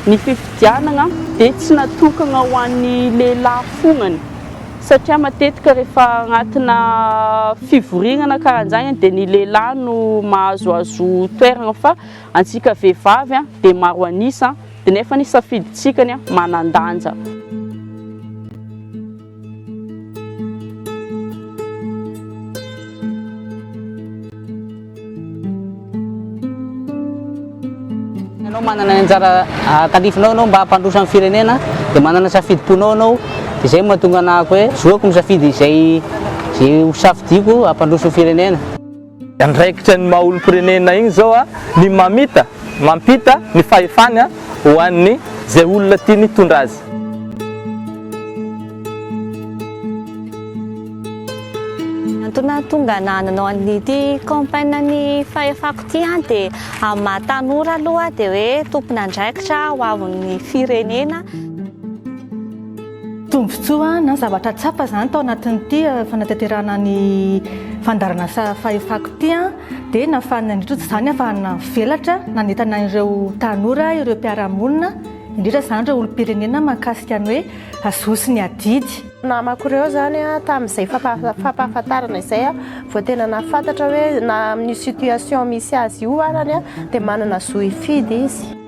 Ny fifidianana dia tsy natokana ho an'ny lehilahy fognany satria matetika rehefa agnatina fivoriagna na karahan'zagny dia ny lehilahy no mahazoazo toeragna fa antsika vehivavy dia maro an'isa dia nefa ny safidintsikany manan-danja. Ianao manana ny anjara tandrifinao ianao mba hampandroso ny firenena dia manana safidim-ponao ianao dia izay no mahatonga anahako hoe zoako misafidy izay izay ho safidiako hampandroso ny firenena. Andraikitra ny maha olom-pirenena igny zao a, ny mamita, mampita ny fahefany ho an'ny zay olona tiany hitondra azy. Ny antony nahatonga anah nanao an'ity campagne ny fahefako ity an dia amin'ny maha tanora aloha dia hoe tompon'andraikitra ho avin'ny firenena. Tombontsoa na zavatra tsapa izany tao anatin'ity fanatanterahana ny fandaharanasa fahefako ity dia nahafahana nandritra izany ahafahana nivelatra nanentana ireo tanora, ireo mpiara-monina, indrindra izany ireo olom-pirenena mahakasika ny hoe zo sy ny adidy. Namako ireo izany tamin'izay fampahafantarana izay vao tena nahafantatra hoe na amin'io situation misy azy io arany dia manana zo hifidy izy.